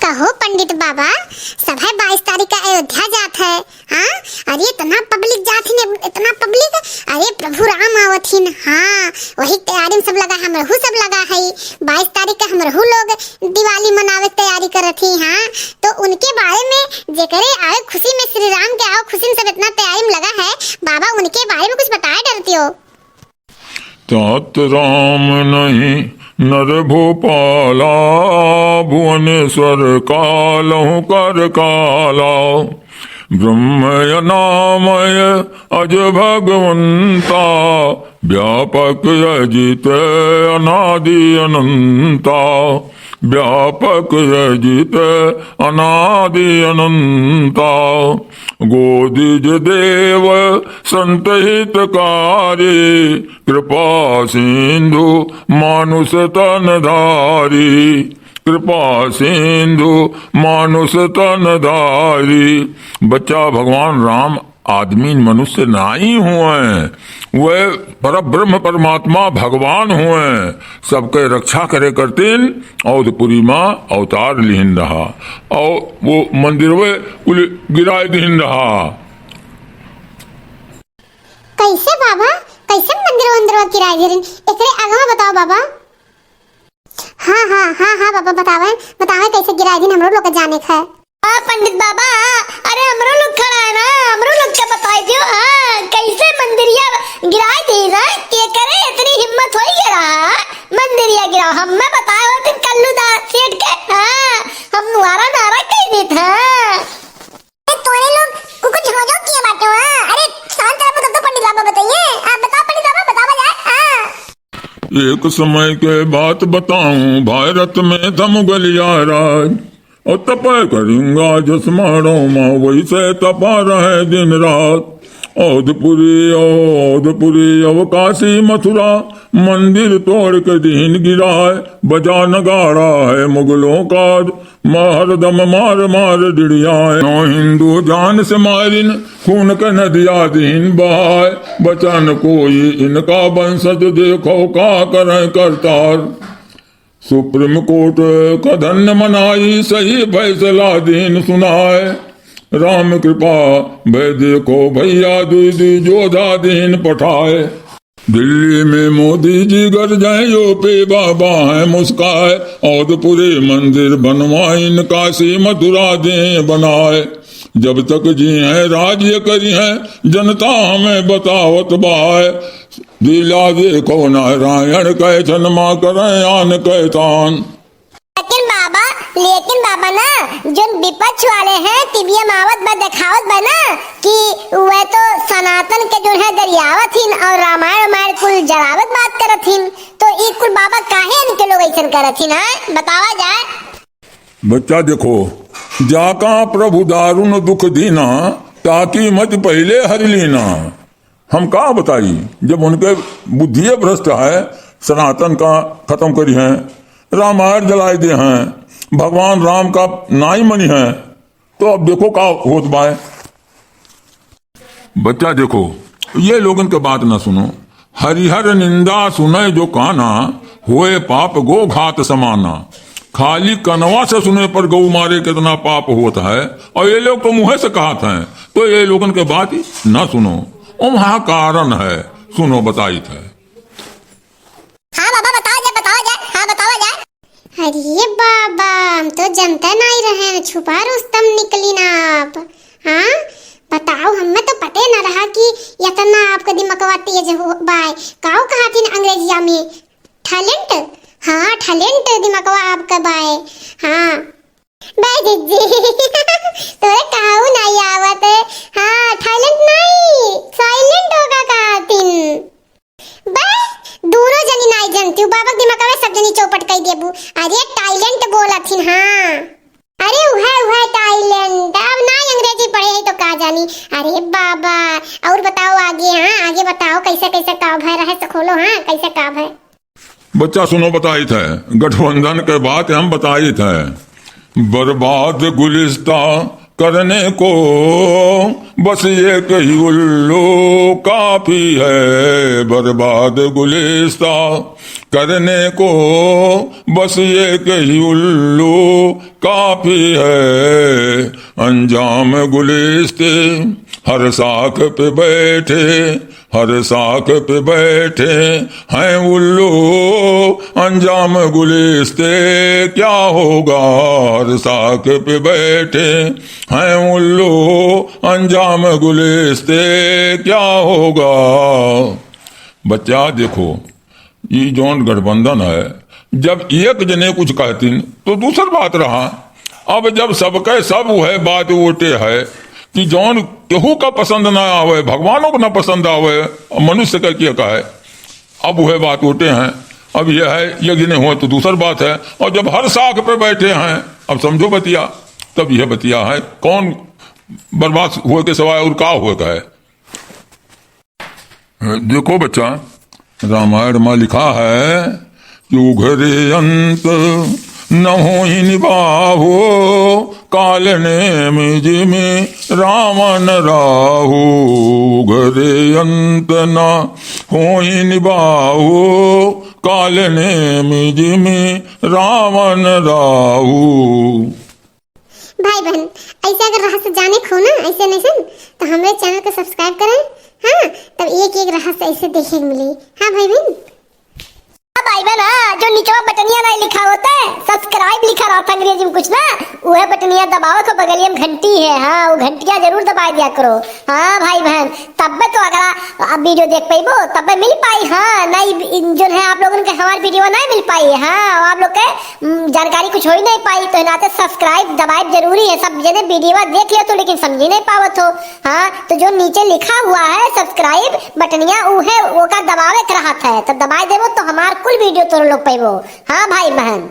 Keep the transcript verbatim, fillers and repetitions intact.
अहो पंडित बाबा, सब है बाईस तारीख का अयोध्या जात है। हाँ, अरे इतना पब्लिक जात हिन, इतना पब्लिक। अरे प्रभु राम आवत हिन। हाँ, वही तैयारी में सब लगा, हमरहू सब लगा है। बाईस तारीख का हमरहू लोग दिवाली मनावे के तैयारी करत ही। हाँ, तो उनके बारे में, जेकरे आवे खुशी में, श्री राम के आवे खुशी में सब इतना तैयारी में लगा है, बाबा उनके बारे में कुछ बताए डरती हो। तात राम नहीं नर भूपाला, भुवनेश्वर कालहु कर काला। ब्रह्म अनामय अज भगवंता, व्यापक अजित अनादि अनंता। व्यापक अजित अनादि अनंता। गोदिज देव संत हितकारी, कृपा सिंधु मानुष तन धारी। कृपा सिंधु मानुष तन धारी। बच्चा, भगवान राम आदमी मनुष्य नाई हुए, वह परब्रह्म परमात्मा भगवान हुए, सबके रक्षा करे करतीन अवधपुरी मा अवतार लिहिन रहा, और वो मंदिरवे कुल गिराए दिहिन रहा। कैसे बाबा, कैसे मंदिर वंदिर गिराए दिहिन, एकरे आगवा बताओ बाबा। हाँ, हाँ, हाँ, हाँ बाबा, बतावे, बतावे कैसे गिराए दिन हमरो लोग के जाने के है। हाँ पंडित बाबा, अरे हमरो लोग खड़ा है ना, हमरो लोग के बताई दियो, हाँ, कैसे मंदिरिया गिराए दिन, हाँ, के करे इतनी हिम्मत होई के रहा, हाँ, मंदिरिया गिराओ, हमें बताए होते कल्लू दास सेठ के, हाँ, हम मुहारा नारा कह देत, हाँ। ए, तोरे लोग कुकुर झोंझो किए बाटे, हाँ? अरे, शांत रहो, तब तो पंडित बाबा बताइए। हाँ, बताओ पंडित बाबा, बतावा जाए, हाँ। एक समय के बात बताऊं, भारत में था मुगलिया राज, और तपय कलिंगा जस मारो माँ, वैसे तपा रहे दिन रात। अवधपुरी, अवधपुरी, अवकाशी मथुरा, मंदिर तोड़ के दीन गिराए, बजा नगाड़ा है मुगलों का, हरदम मार मार डिड़ियाए। नौ हिंदू जान से मारिन, खून के नदिया दीन बहाए। बचा न कोई इनका वंशज, देखो का करें करतार। सुप्रीम कोर्ट का धन्य मनाई, सही फैसला दीन सुनाए। राम कृपा भय देखो भैया, दुई दुई जोधा दीन पठाए। दिल्ली में मोदी जी गरजाए, यूपी बाबा हैं मुस्काए। अवधपुरी मंदिर बनवाइन, काशी मथुरा दे बनाए। जब तक जी हैं राज्य करी हैं, जनता हमें बतावत बाए। लीला देखो नारायण कै, छन मा करें आन कै तान। लेकिन बाबा, लेकिन बाबा ना, जोन विपक्ष वाले हैं, टीवीया में आवत बा, देखावत बा ना कि वह तो सनातन के जोन है गरियावत हिन और रामायण, रामायण कुल जड़ावत बात करत हिन, तो ई कुल बाबा काहे इनके लोग ऐसन करत हिन, हाँ? बतावा जाए। बच्चा देखो, जाका प्रभु दारुण दुख दीना, ताकि मति पहिले हरि लीना। हम का बताई, जब उनके बुद्धिये भ्रष्ट है, सनातन का खतम करी हैं, रामायण जलाए दे हैं, भगवान राम का नाई मनी हैं, तो अब देखो का होत बाए। बच्चा देखो, ये लोगन के बात ना सुनो। हरिहर निंदा सुने जो काना, होए पाप गो घात समाना। खाली कनवा से सुने पर गऊ मारे कितना पाप होत है, और ये लोग तो मुँहे से कहत हैं, तो ये लोगन के बात ही ना सुनो। ओम हा कारण है, सुनो बताइत है। हाँ बाबा, बतावा जाए, बतावा जाए, हाँ बतावा जाए। अरे बाबा, हम तो जनते नाई रहे, छुपा रुस्तम निकली ना आप। हाँ, बताओ, हमें तो पते न रहा कि इतना आपका दिमकवा तेज हो बाय। काऊ कहा थी अंग्रेजिया में? टैलेंट? हाँ, टैलेंट दिमकवा आपका बाय। हाँ। बे जिज्जी, तोरे काऊ नाई आवत है। हाँ, टैलेंट नाई, साइलेंट होगा कहा थी। बे, दोनों जनी नाई जनती हूँ, बाबा के दिमाग में सब जनी चौपट कई देबू। अरे, टैलेंट बोलत हिन, हाँ। अरे, उहे, उहे टैलेंट। अब नाई अंग्रेजी पढ़े है तो का जानी। अरे बाबा, और बताओ आगे, हाँ, आगे बताओ कैसे, कैसे का भय, रहस्य खोलो, हाँ, कैसे का भय। बच्चा सुनो, बताइत है, गठबंधन के बात हम बताइत है। बर्बाद गुलिस्ता करने को बस एक ही उल्लू काफी है, बर्बाद गुलिस्ता। करने को बस एक ही उल्लू काफी है, अंजाम गुलिस्ते। हर शाख पे बैठे, हर शाख पे बैठे हैं उल्लू, अंजाम गुलिस्ते क्या होगा? हर शाख पे बैठे हैं उल्लू, अंजाम गुलिस्ते क्या होगा? बच्चा देखो, ई जौन गठबंधन है, जब एक जने कुछ कहतीन तो दूसर बात रहा। अब जब सबके सब उहे बात वोटे है कि जौन केहू का पसंद ना आवे, भगवानों को ना पसंद आवे, मनुष्य का क्या कहे, अब उहे बात वोटे हैं। अब यह है, एक जने हुए तो दूसर बात है, और जब हर शाख पे बैठे हैं, अब समझो बतिया, तब यह बतिया है कौन बर्बाद हुए के सिवाय और का हुए का है। देखो बच्चा, रामायण में लिखा है कि उघरे अंत न होई निबाहो, काल नेम जिमि रावण राहु। उघरे अंत न होई निबाहो, काल नेम जिमि रावण राहु। भाई बहन, ऐसे अगर रहस्य जाने को हो ना, ऐसे नैसन, तो हमरे चैनल को सब्सक्राइब करें। हाँ, तब एक एक रहस्य ऐसे देखे के मिली। हाँ भाई बहन। हाँ भाई बहन, हाँ, जो निचवा बटनिया ना लिखा होता है, सब्सक्राइब लिखा रहता अंग्रेजी में कुछ ना, वह बटनिया दबावे को बगलिया में घंटी है, हाँ, वो घंटिया जरूर दबाए दिया करो। हाँ भाई बहन, तब तो अगर आप वीडियो देख पाइबो, तब मिल पाई। हाँ, नहीं, जो है आप लोगन के हमार वीडियो नहीं मिल पाई। हाँ, आप लोग के हम्म, जानकारी कुछ हो ही नहीं पाई, तो नाते सब्सक्राइब दबाइब जरूरी है। सब जने वीडियो देख लियो तो, लेकिन समझी नहीं पावत हो। हाँ, तो जो नीचे लिखा हुआ है सब्सक्राइब बटनिया, ऊ है, ओका दबावे के रहत है, तो दबाए देबो तो हमार कुल वीडियो तोर लोग पैबो। हाँ भाई बहन।